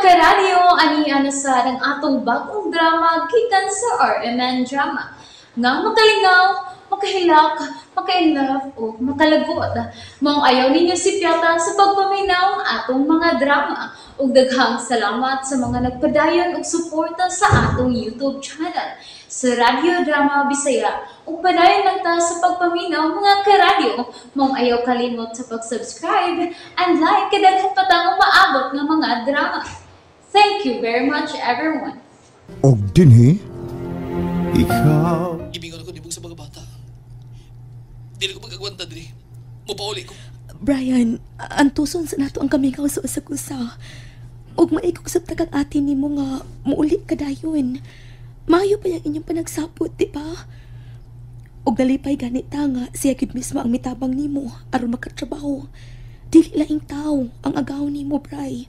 Karadyo, ani ana sa ang atong bagong drama gikan sa RMN Drama. Nga makalingaw, makahilak, maka-inlove o makalagot. Maong ayaw ninyo sipyata sa pagpaminaw ang atong mga drama. Ug daghang salamat sa mga nagpadayon og suporta sa atong YouTube channel sa Radyo Drama Bisaya. Ug padayon lang ta sa pagpaminaw, mga karadyo. Maong ayaw kalimot sa pag-subscribe and like kay daghan pa tang umaabot nga mga drama. Thank you very much, everyone. Og dinhi ikaw. Gimingon ako nibog sa mga bata. Dili ko magagwanta diri. Mupauli ko. Brian, antuson sa nato ang kamingaw sa usag usa. Ug maikog sa takang ate nimo nga muuli ka dayon. Maayo pa yung inyong panagsapot, di ba? Ug nalipay ganit ta nga siya gyud mismo ang mitabang nimo aron makatrabaho. Dili laing tao ang agaw nimo, Bray.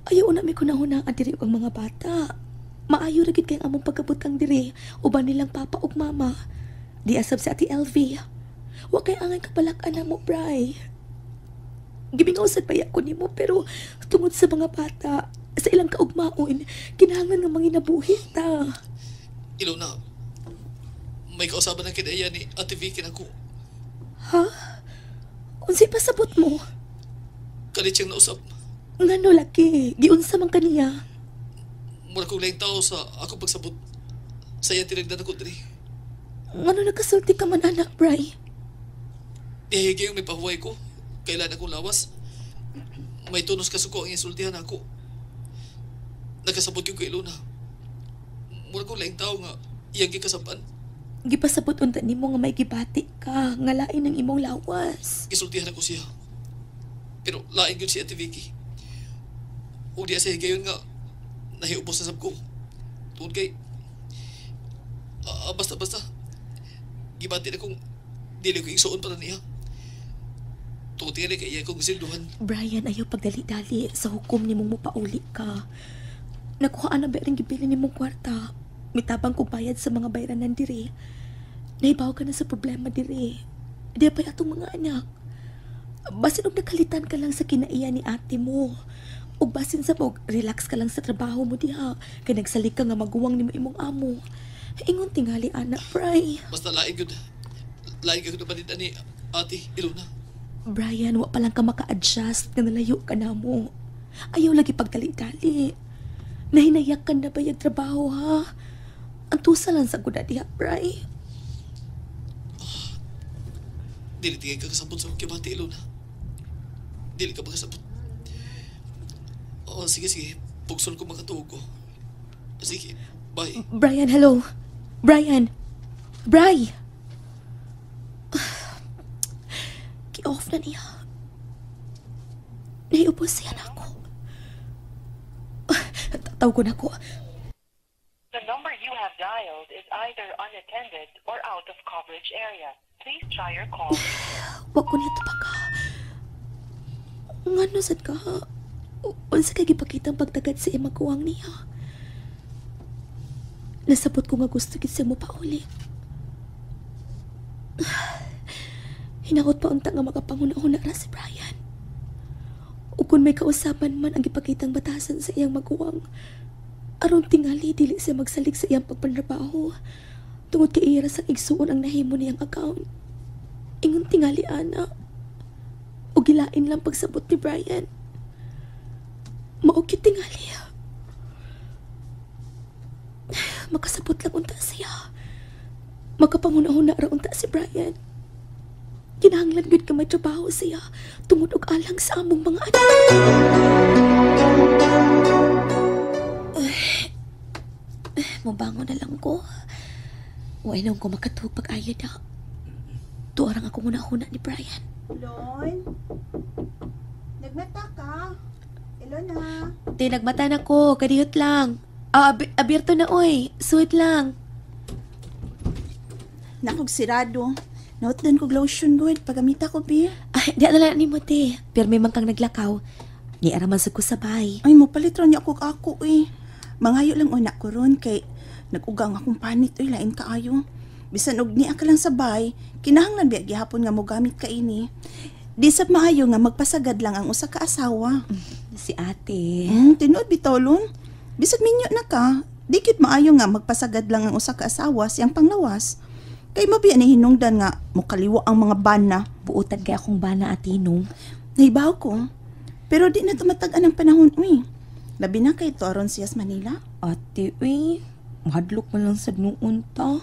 Ayaw na mi kunahuna ang diri ug ang mga bata. Maayo ra gid kay ang among pagkabutang diri uban nilang papa ug mama. Di asab si Ate LV. Wa kay angay kapalak-an mo, Bray. Gibingaw sad baya ko nimo, pero tungod sa mga bata, sa ilang kaugmaon, kinahanglan nga manginabuhi ta. Ilona, may kausaban ng kinaiya ni Ate Vicky nako. Ha? Unsay pasabot mo? Kalit siyang nausap. Ngano laki? Giunsa man kaniya? Mura kong laing tao sa ako pagsabot. Sa iyang tinagdan ako diri. Ngano nakasulti ka man anak, Bray? Ihigay yung may pahuway ko. Kailan akong lawas. May tunos kasuko ang insultihan ako. Nakasabot yung kay Ilona. Mura kong laing tao nga iyang gikasapan. Gipasabot unta nimo nga may gibati ka, nga lain ang imong lawas. Gisultihan ako siya. Pero lain yun si Ate Vicky. Ug diya sa higayon nga nahiubos na sab ko. Tungod kay basta basta gibati na kong dili ko igsuon para niya. Tungod tingali kay iya kong gisilduhan. Brian, ayaw pagdali-dali sa hukom nimong mopauli ka. Nakuhaan na ba rin gibili nimong kwarta? Mitabang ko bayad sa mga bayranan diri. Naibaw ka na sa problema diri. Di pa atong mga anak. Basin og nakalitan ka lang sa kinaiya ni ate mo. O basin sa og relax ka lang sa trabaho mo diha. Kay nagsalig ka nga maguwang nimo imong amo. Ingon tingali anak, Bray. Basta lain yun. Lain gyud na ni Ate Ilona. Brian, wa pa lang ka maka-adjust nga nalayo ka na mo. Ayaw lagi pagdali-dali. Nahinayak ka na ba yung trabaho, ha? Antusa lang sa guda diha, Bray. Dili tingin ka kasabot sa akong kibati, Ilona. Dili ka makasabot. Oh, sige, sige. Pugson ko makatuog ko. Sige, bye. Brian, hello. Brian. Bray! Ki-off na niya. Naiubos siya na ako. Tawag ko na ako. The number you have dialed is either unattended or out of coverage area. Please try your call. Wa ko niya tupaka. Ngano sad ka? Unsa kay gipakita ang pagtagad sa iyang maguwang niya? Nasabot ko nga gusto gid siya mo pauli. Hinaot pa unta nga makapanguna-una ra si Brian. O kung may kausapan man ang gipakitang batasan sa iyang maguwang, aron tingali dili siya magsalig sa iyang pagpanrabaho tungod kay iya ra sang igsuon ang nahimo niyang account. Ingon tingali ana. O gilain lang pagsabot ni Brian. Mao gyud tingali. Makasabot lang unta siya. Makapanguna-una ra unta si Brian. Kinahanglan gyud ka may trabaho siya tungod og alang sa among mga anak. Ay, mobangon na lang ko. Way nang ko makatuog pag-ayo na. Tuarang ako muna-huna ni Brian. Lon? Nagmata ka? Ilona? Te, nagmata na ko. Kadiyot lang. Ah, abierto na, oy. Suwit lang. Nakog sirado. Nautdan ko lotion good. Pagamita ko, bi. Ay, di na lang ni mo, te. Pero may man kang naglakaw. Ni araman sa ko sabay. Ay, mopalit ra niya ako ako, eh. Mangayo lang una ko ron kay nag-ugang akong panit, oy, lain kaayo. Bisan og niya ka lang sabay, kinahanglan biya gihapon nga mogamit ka ini. Di sab maayo nga magpasagad lang ang usa ka asawa. Si ate. Tinuod bitaw, Lon. Bisag minyo na ka, di gyud maayo nga magpasagad lang ang usa ka asawa siyang panglawas. Kay mabiya ni hinungdan nga mokaliwa ang mga bana. Buotan kay akong bana, ate, no? Nahibaw ko. Pero di na tumatag-an ang panahon, uy. Labi na kay to aron siya sa Manila. Ate, uy. Mahadlok man lang sad noon ta.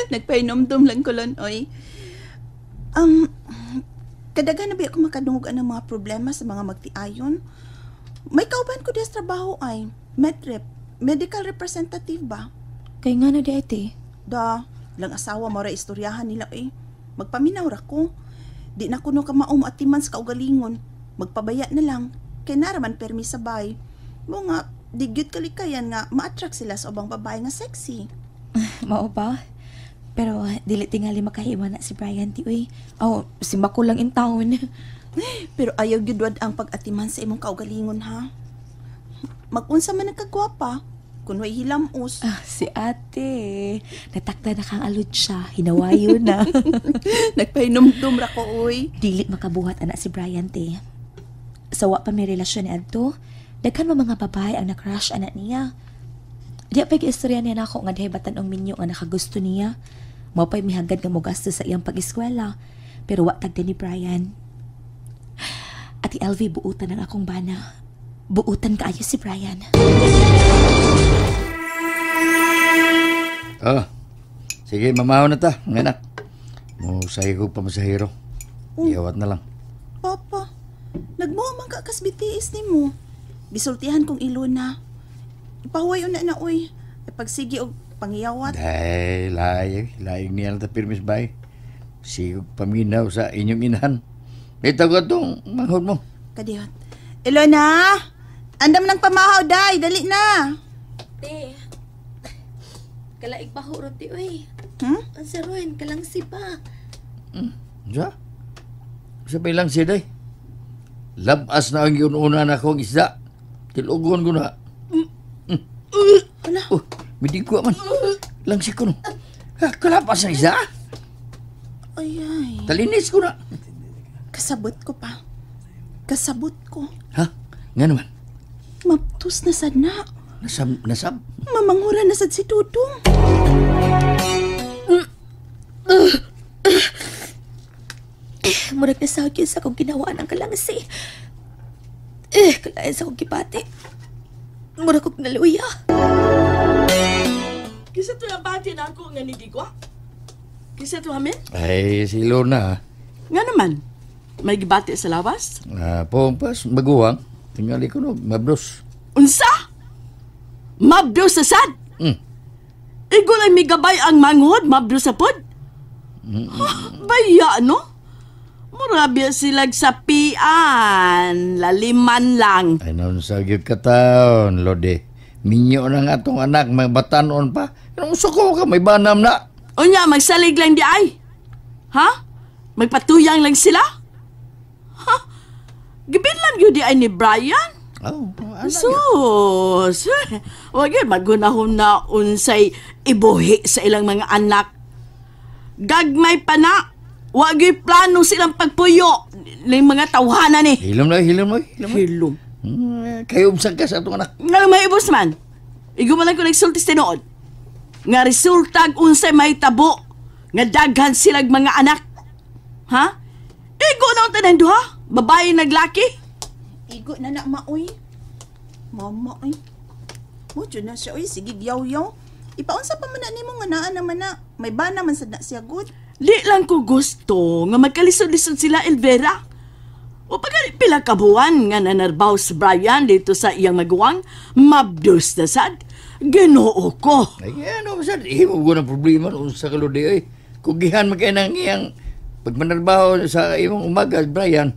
Nagpainomdom lang ko lon, oy. Kadaghan na ba ako makadungog ang mga problema sa mga magtiayon? May kauban ko diya sa trabaho ay. Medrep, medical representative ba? Kay nga na di, ate. Da, lang asawa mo ra istoryahan nila eh. Magpaminaw ra ko. Di na kuno ka maum at timan sa kaugalingon. Magpabaya na lang. Kay naraman permi sa bay. Mo nga, di gyud kalikayan nga ma-attract sila sa ubang babae nga sexy. Mao ba? Pero dili tingali makahima na si Brian ti uy. Oh, si Mako lang in town. Pero ayaw gyud wad ang pag-atiman sa imong kaugalingon ha. Magunsa man ang kagwapa, kun way hilamos. Ah, si ate. Natakda na kang alod siya. Hinawayo na. Nagpahinumdum ra ko uy. Dili makabuhat ana si Brian te. Sawa pa may relasyon ni adto. Daghan mo mga babae ang na-crush ana niya. Di pa istorya niya nako nga dihay batan-ong minyo nga nakagusto niya. Mao pa'y mihagad nga mogasto sa iyang pag-eskwela. Pero wa tagda ni Brian. Ate LV, buutan ang akong bana. Buutan kaayo si Brian. Oh, sige, mamaho na ta, mga anak. Musahi ko pa masahiro. Iawat na lang. Papa, nagmuha man ka kas BTS nimo. Bisultihan kong Ilona. Ipahuway una na, uy. Pagsige og pangiyawat. Dahil, laing niya lang ta pirmis bay. Sige paminaw sa inyong inahan. May tawag itong manghod mo. Kadiyot. Ilona! Andam ng pamahaw, day! Dali na! Te, kalaig baho ron, te, uy. Hmm? Ang saron, kalang sipa. Sa? Sabay lang siya, day. Labas na ang yun-una na akong isda. Tilugon ko na. Ala. Oh, midigwa man. Langsi ko no. Kalapas na isda? Ay, ay. Talinis ko na. Kasabot ko pa. Kasabot ko. Ha? Nga naman? Maptus na sad na. Nasab? Nasab? Mamanghura na sad si Dudong. Murag na sakit sa akong ginawaan ang kalangsi. Kalain sa akong gibati. Murag kong naluya. Kisa to ang bati na ako nga nidigwa? Kisa to hamin? Ay, si Lorna. Nga naman, may gibati sa lawas? Pompas, maguwang. Tingali ko no, mabdos. Unsa? Mabdos sa sad? Mm. Igo lang may gabay ang manghod, mabdos sa pod? Baya, no? Murabya silag sa pian. Laliman lang. Ay, noon sa gyud ka taon, Lodi. Minyo na nga itong anak, may batanon pa. Anong suko ka, may banam na. Unya, magsalig lang di ay. Ha? Magpatuyang lang sila? Ha? Gibin lang yun di ay ni Brian? Oh, Sus! Wag yun, magunahon na unsay ibuhi sa ilang mga anak. Gagmay pa na. Wag yun plano silang pagpuyo ng mga tawhanan ni. Hilom na, hilom na, hilom. Hilom. Kayo ubsang ka sa atong anak. Nga may ibos man. Igo man lang ko nagsultis tinuod. Nga resultag unsay may tabo. Nga daghan silang mga anak. Ha? Igo na ang tanan duha. Babae naglaki. Igo na na, maoy. Mama, oy. Mucho na siya, oy. Sige, yaw-yaw. Ipaunsa pa man na nimo nga naa naman na. May bana man sad na siya, good. Di lang ko gusto nga magkalisod-lisod sila, Elvera. O pagka pila ka buwan nga nanarbaw si Brian dito sa iyang maguwang, mabdos na sad. Ginoo ko. Ay, ano ba sad? Ihimo ko ng problema noon sa kaludi, oy. Kugihan man kayo ng iyang pagmanarbaho sa imong umaga, Brian.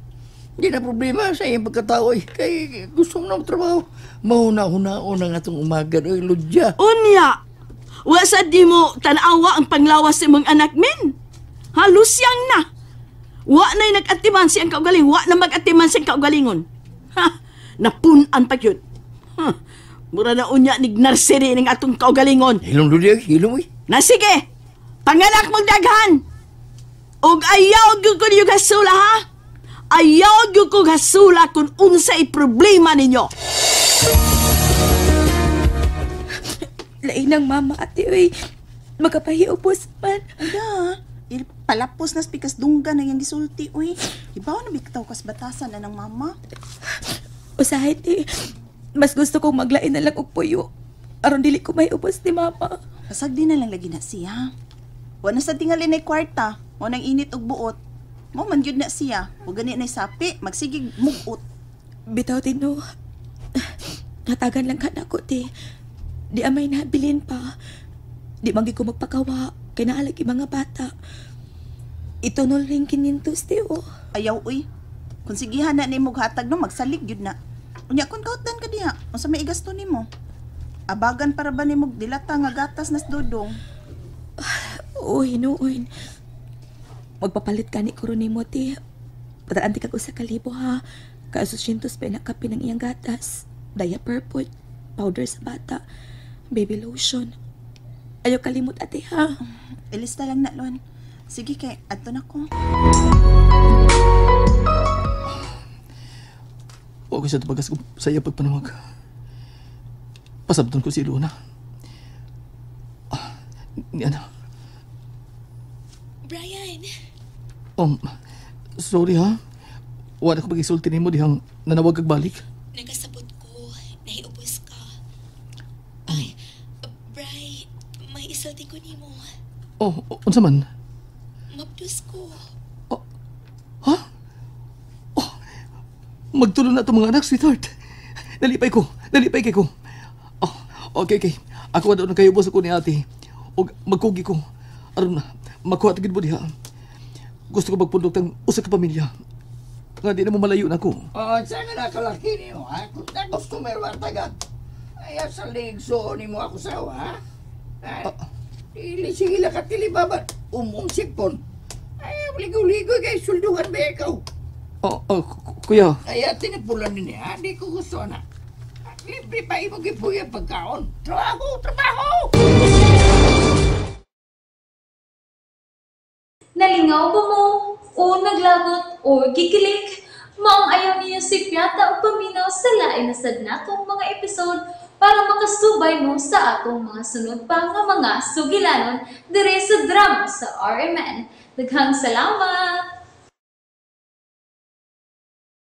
Hindi na problema sa iyang pagkatao, oy. Kay gusto mo na trabaho. Mahuna-hunaon ang atong umaga, oy, Ludya. Unya, wa sad di mo tanawa ang panglawas sa imong anak, min. Ha, lusyang na. Wa na'y nag-atiman siyang kaugaling. Wa na mag-atiman siyang kaugalingon. Ha, napun-an pa yun. Ha, mura na unya ni nursery ng atong kaugalingon. Hilom, Ludya, hilom, oy. Na sige, panganak mong daghan. Og ayaw gyud ko niyo gasula, ha? Ayaw gyud kong hasula kung unsay problema ninyo. Lain ang mama ate, uy. Magapahiubos man. Uda, palapos na spikas dungga na yung gisulti, uy. Ibaw na bitaw kas batasan na ng mama. Usahay, te. Mas gusto kong maglain na lang og puyo. Aron dili ko mahiubos ni mama. Pasag di na lang lagi na siya. Wa na sa tingali na kwarta. Mo nang init og buot. Mo man gyud na siya. Ug gani na sapi, magsigig mugot. Bitaw, te, no. Hatagan lang ka na ko, te. Di amay nabilin pa. Di man gyud ko magpakawa. Kay naalagi mga bata. Itunol rin kinintos, te, oh. Ayaw, uy. Kung sigihan na nimo hatag no, magsalig gyud na. Unya kun kautan ka diha, unsa may igasto nimo? Abagan para ba nimo dilata nga gatas nas dudong? Oo, hinuon. Magpapalit ka ni kuro nimo, te. Pataan ti kag usa ka libo, ha. Ka-800 pa nakapin ang iyang gatas. Diaper po, powder sa bata, baby lotion. Ayaw kalimot, ate, ha. Ilista lang na, Lon. Sige kay, adto na ko. Huwag ko siya tubagas ko sa iya pagpanawag. Pasabton ko si Luna. Ah, ni ana. Brian! Sorry ha. Wala ko pag-isulti nimo dihang nanawag kag balik. Nagasabot ko. Nahiubos ka. Ay, Bri, may isulti ko nimo. Oh, unsa man? Mabdus ko. Ha? Oh, magtulo na itong mga anak, sweetheart. Nalipay ko. Nalipay kay ko. Oh, okay, okay. Ako na kayo boss ako ni ate. Og magkugi ko. Aron na, makuha tigid mo diha. Gusto ko magpundok tang usa ka pamilya. Nga di na mo malayo na ako. Oh, saan nga nakalaki niyo, ha? Kung na gusto meron tagad. Ay, sa ligso ni mo ako sawa, ha? Ili, sige lang ka tilibaban. Umong sipon. Ay, ligo-ligo kay sulduhan ba ikaw? Oh, kuya. Ay, tinipulan din niya. Di ko gusto na. Libre pa imo gipuya pagkaon. Trabaho, trabaho! Nalingaw ba mo? O naglagot o gikilig? Maong ayaw niyo si Piata o paminaw sa lain na sad natong mga episode para makasubay mo sa atong mga sunod pa nga mga sugilanon dire sa drama sa RMN. Daghang salamat!